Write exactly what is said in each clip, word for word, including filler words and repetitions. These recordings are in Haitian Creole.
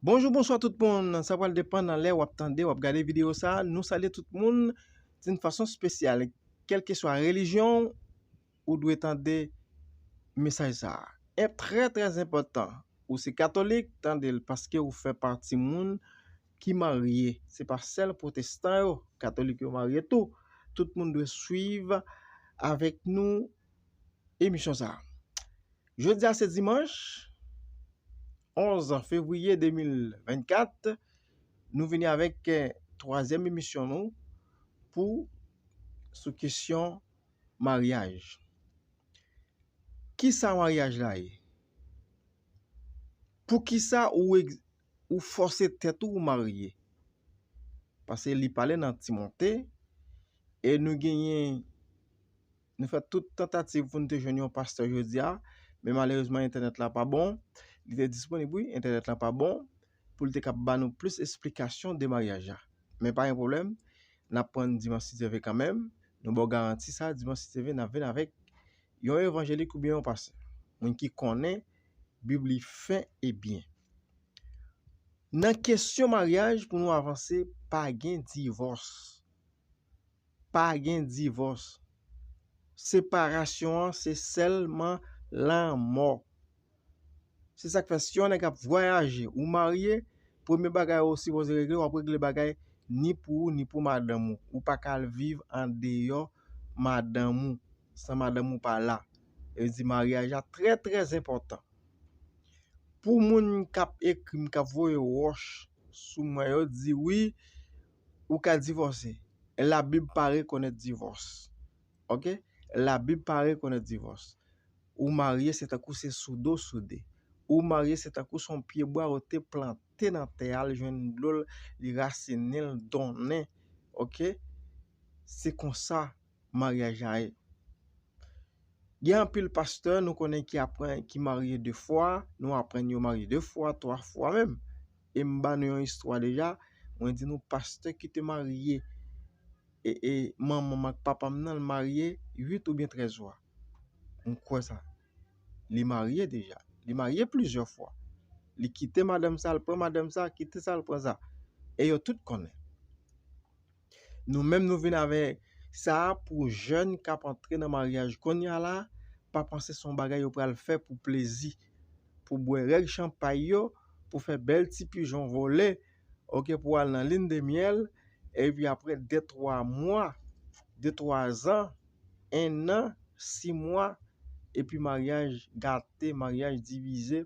Bonjou, bonswa tout moun. Sa pral depann nan lè w ap tande, w ap gade videyo sa a. Nou salye tout moun d'une façon spéciale. Kèlkeswa relijyon w, ou dwe tande mesaj sa a. E trè, trè enpòtan. Ou se katolik, tande l paske ou fè pati moun ki marye. Se pa sèl pwotestan yo, katolik yo marye tou. Tout moun dwe swiv avèk nou emisyon sa a. Jodi a se dimanch onz fevriye de mil vennkat. Nou vini avèk, eh, twazyèm emisyon nou pou sou kesyon maryaj. Kisa maryaj la ye? Poukisa ou, ou fòse tèt ou, ou marye? Paske li pale nan Timote, e nou genyen, nou fè tout tantativ pou nou te jwenn yon pastè jodi a, men malerezman entènèt la pa bon. Li te disponib, wi, entènèt la pa bon, pou li te kab ba nou plis esplikasyon de maryaj la. Men pa gen pwoblèm, n ap pran dimanch si Dye vle kanmenm. Nou ba w garanti sa, dimanch si Dye vle, n ap vin avèk yon evanjelik oubyen yon pastè, moun ki konnen Bib li fen e byen. Nan kesyon maryaj, pou nou avanse, pa gen divòs. Pa gen divòs. Separasyon an, se sèlman lanmò. Se sa k fè, si yon nèg ap vwayaje, ou marye, premye bagay ou sipoze regle, w ap regle bagay ni pou ou, ni pou madanm ou. Ou pa ka al viv andeyò madanm ou, san madanm ou pa la. Sa vle di, maryaj la trè, trè enpòtan. Pou moun k ap ekri m, k ap voye wòch sou mwen, yo di, wi, ou ka divòse. Labib pa rekonèt divòs. Oke? Labib pa rekonèt divòs. Ou marye, se tankou se sou do soude. Ou marye, se tankou se yon pyebwa yo te plante nan tè a, l jwenn dlo l, li rasinen, l donnen. Oke? Se konsa maryaj la ye. Gen anpil pastè nou konnen ki aprann, ki marye de fwa, nou aprann yo marye de fwa, twa fwa menm. E m ba nou yon istwa deja, mwen di nou pastè ki te marye, e, e manman m ak papa m nan, l marye uit oubyen trèz fwa. M kwè sa. Li marye deja. Li marye plizyè fwa. Li kite madanm sa, l pran madanm sa, kite sa, l pran sa. E yo tout konnen. Nou menm nou vin avè sa pou jèn k ap antre nan maryaj kounye a la, pa panse se yon bagay yo pral fè pou plezi, pou bwè règ chanpay yo, pou fè bèl ti pijon vole, oke, pou al nan lin de myèl, epi apre de twa mwa, de twa zan, en an, sis mwa, epi maryaj gate, maryaj divize,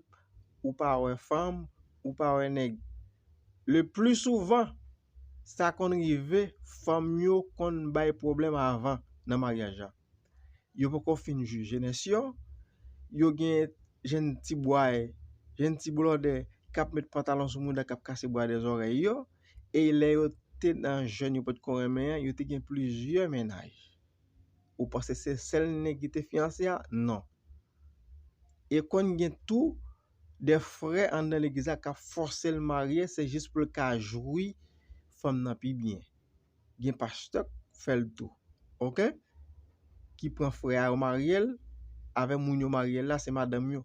ou pa wè fanm, ou pa wè nèg. Le pli souvan, sa konn rive, fanm yo konn bay pwoblèm avan nan maryaj la. Yo poko fin jwi jenès yo, yo gen jenn ti bway, jenn ti blòdè k ap met pantalon sou mouda, k ap kase bwa de zòrèy yo, e lè yo te nan jèn yo potko renmen an, yo te gen plizyè mennaj. Ou panse se sèl nèg ki te fiyanse a? Non. E konn gen tou de frè anndan legliz la k ap fòse l marye, se jis pou l ka jwi fanm nan pi byen. Gen pastè k fè l tou, oke? Ki pran frè a, yo marye l avè moun yo marye l la, se madanm yo.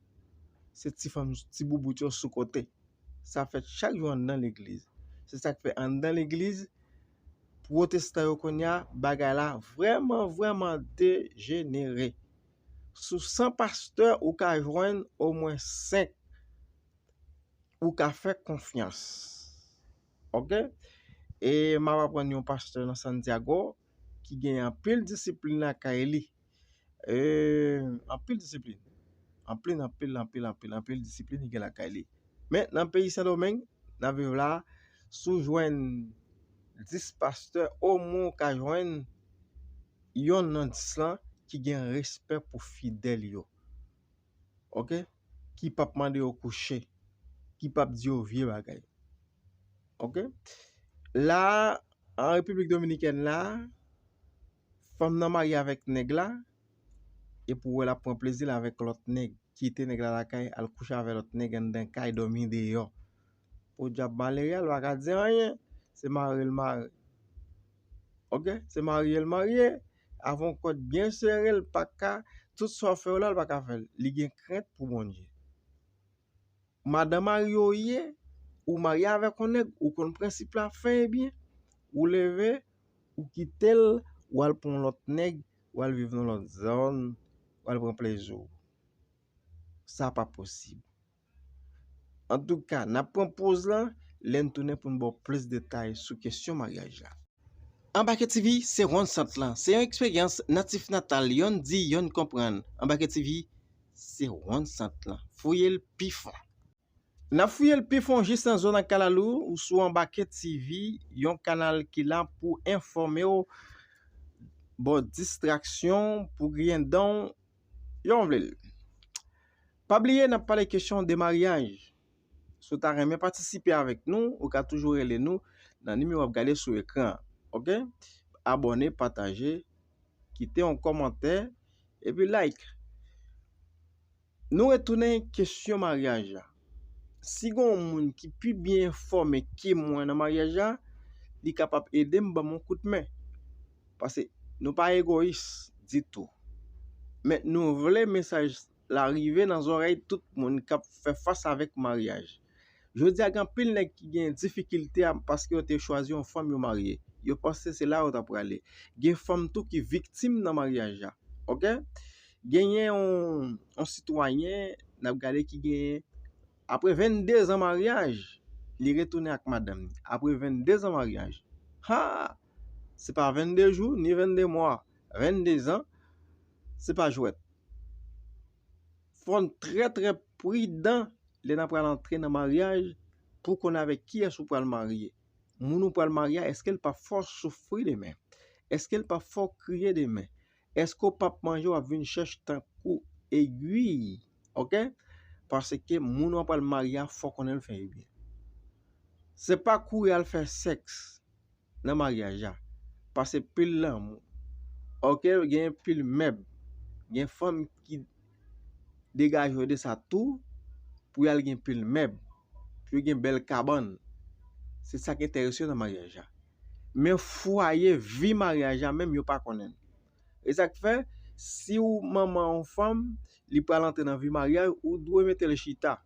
Se ti fanm, ti boubout yo sou kote. Sa fèt chak jou anndan legliz. Se sa k fè anndan legliz, pwotestan yo kounye a, bagay la vrèman, vrèman dejenere. Sou san pastè, ou ka jwenn omwen senk ou ka fè konfyans. Oke? E m ap aprann yon pastè nan Santiago ki gen anpil disiplin lakay li. E, anpil disiplin. Anpil, anpil, anpil, anpil, anpil disiplin li gen lakay li. Men, nan peyi Sendomeng, n ap viv la, si w jwenn dis pastè, omwen ou ka jwenn yonn nan dis lan ki gen respè pou fidèl yo. Oke? Ki p ap mande yo kouche, ki p ap di yo vye bagay. Oke? La, an Repiblik Dominikèn la, fanm nan marye avèk nèg la, epi w wè l ap pran plezi l avèk lòt nèg, kite nèg la lakay, al kouche avèk lòt nèg anndan kay, dòmi deyò. Podyab malere a, l pa ka di anyen, se mare l mare. Oke? Se marye l marye, avè yon kòd byen sere, l pa ka, tout sa w fè yo la, l pa ka fè l. Li gen krent pou Bondye. Madan mari w ye, Ou marye avèk yon nèg, ou konn prensip la fen e byen, ou leve, ou kite l, ou al pran yon lòt nèg, ou al viv nan lòt zòn, ou al pran plezi w. Sa pa posib. Antouka, n ap pran poz lan, lè n tounen pou n ba w plis detay sou kesyon maryaj la. Anbake T V se wonn sant lan. Se yon eksperyans natif natal, yonn di, yonn konprann. Anbake T V se wonn sant lan. Fouye l pi fon. N ap fouye l pi fon jis nan zòn ak kalalou ou sou Anbake T V, yon kanal ki la pou enfòme w, ba w distraksyon, pou griyen dan w, jan w vle l. Pa bliye, n ap pale kesyon de maryaj. Si w ta renmen patisipe avèk nou, ou ka toujou rele nou nan nimewo w ap gade sou ekran an. Oke? Abòne, pataje, kite yon kòmantè, epi like. Nou retounen kesyon maryaj la. Si gen yon moun ki pi byen enfòme ke mwen nan maryaj la, li kapab ede m, ban m yon kout men. Paske nou pa egoyis ditou. Men nou vle mesaj la rive nan zòrèy tout moun k ap fè fas avèk maryaj. Jodi a, gen anpil nèg ki gen difikilte a paske yo te chwazi yon fanm yo marye. Yo panse se la yo ta prale. Gen fanm tou ki viktim nan maryaj la. Oke? Genyen yon, yon sitwayen, n ap gade ki genyen, apre vennde zan maryaj, li retounen ak madanm li. Apre vennde zan maryaj. Ha! Se pa vennde jou, ni vennde mwa. Vennde zan, se pa jwèt. Fò n trè, trè pridan lè n ap pral antre nan maryaj pou konnen avèk kiyès ou pral marye. Moun ou pral marye a, èske l p ap fè w soufri demen? Èske l p ap fè w kriye demen? Èske w p ap manje, w ap vin chèch tankou egwi? Oke? Paske moun w ap pral marye a, fò w konnen l fen e byen. Se pa kouri al fè sèks nan maryaj la. Pase pil lanmou. Oke, gen pil mèb. Gen fanm ki degaje yo de sa tou pou y al gen pil mèb, pou yo gen bèl kabann. Se sa k enterese yo nan maryaj la. Men fwaye, vi maryaj la menm, yo pa konnen l. E sa k fè, si w manman yon fanm, li pral antre nan vi maryaj, ou dwe mete l chita.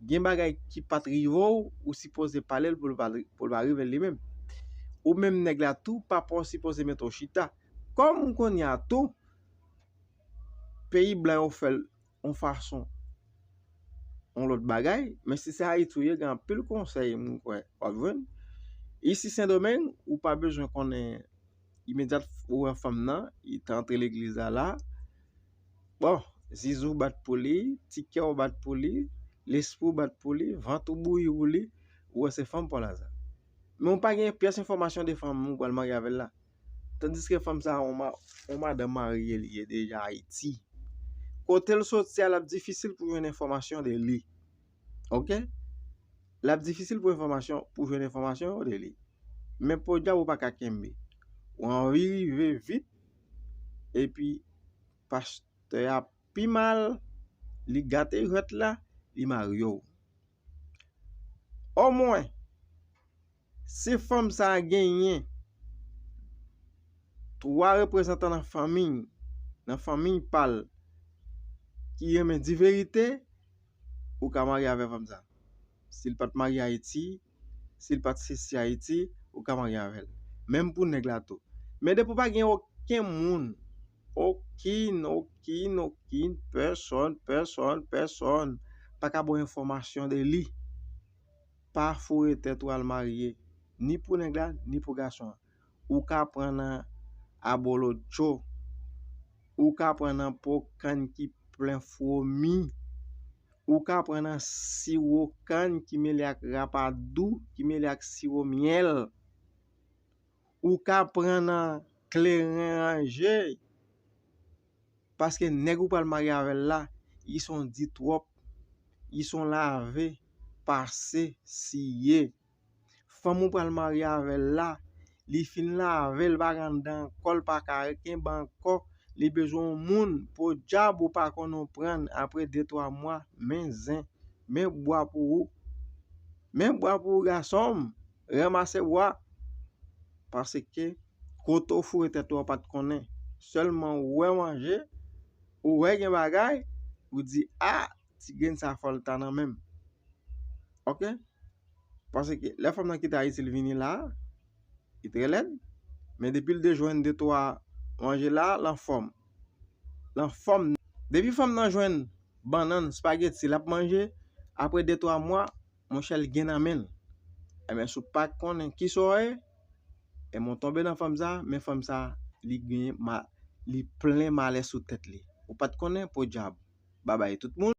Gen bagay ki pa t rive w, ou sipoze pale l pou l pa, pou l pa rive l li menm. Ou menm nèg la tou, papa w sipoze mete w chita. Kòm kounye a tou, peyi blan yo fè l yon fason, yon lòt bagay, men si se Ayiti w ye, gen anpil konsèy m kwè w ap jwenn. Isi Sendomeng, ou pa bezwen konnen imedyat ou wè fanm nan, li te antre legliz la la. Bon, zizou bat pou li, ti kè w bat pou li, lespri w bat pou li, vant ou bouyi pou li, ou wè se fanm pa w la sa. Men w pa gen pyès enfòmasyon de fanm ou pral marye avè l la. Tandiske fanm sa a, yon ma-, yon madanm marye li ye deja Ayiti. Kote l soti a, l ap difisil pou jwenn enfòmasyon de li. Oke? L ap difisil pou enfòmasyon, pou jwenn enfòmasyon de li. Men podyab ou pa ka kenbe. Ou anvi rive vit, epi pastè a pi mal, li gate jwèt la, li marye w. Omwen, si fanm sa a genyen twa reprezantan nan fanmi, nan fanmi pa l, ki renmen di verite, ou ka marye avè fanm sa. Si l pa t marye Ayiti, si l pa t sesi Ayiti, ou ka marye avè l. Menm pou nèg la tou. Men depi w pa gen okenn moun, okenn, okenn, okenn, pèsòn, pèsòn, pèsòn, pa ka ba w enfòmasyon de li. Pa foure tèt ou al marye, ni pou nèg la, ni pou gason an. Ou ka pran nan abolotcho, ou ka pran nan po kann ki plen fwomi, ou ka pran nan siwo kann ki mele ak rapadou, ki mele ak siwo myèl, ou ka pran nan kleren ranje, paske nèg ou pral marye avè l la, li se yon di twòp, li se yon lave, pase, siye. Fanm ou pral marye avè l la, li fin lave, l pa gen anndan ankò, l pa ka kenbe ankò, li bezwen yon moun, podyab ou pa konn ou pran apre de twa mwa, men zen, men bwa pou ou. Men bwa pou ou, gason m, ranmase bwa. Paske kote w foure tèt ou a w pa t konnen. Sèlman ou wè manje, ou wè gen bagay, ou di, "A, ti grenn sa fò l ta nan men m." Oke? Paske lè fanm nan kite Ayiti, l vini la, li trè lèd. Men depi l te jwenn de twa manje la, l anfòm. L anfòm. Depi fanm nan jwenn bannann, spaghetti, l ap manje, apre de twa mwa, monchè, l gen nan men l. Ebyen, si w pa konnen kisa w ye, ebyen, w tonbe nan fanm sa, men fanm sa, li gen ma-, li plen malè sou tèt li. Ou pa t konnen, podyab. Babay tout moun.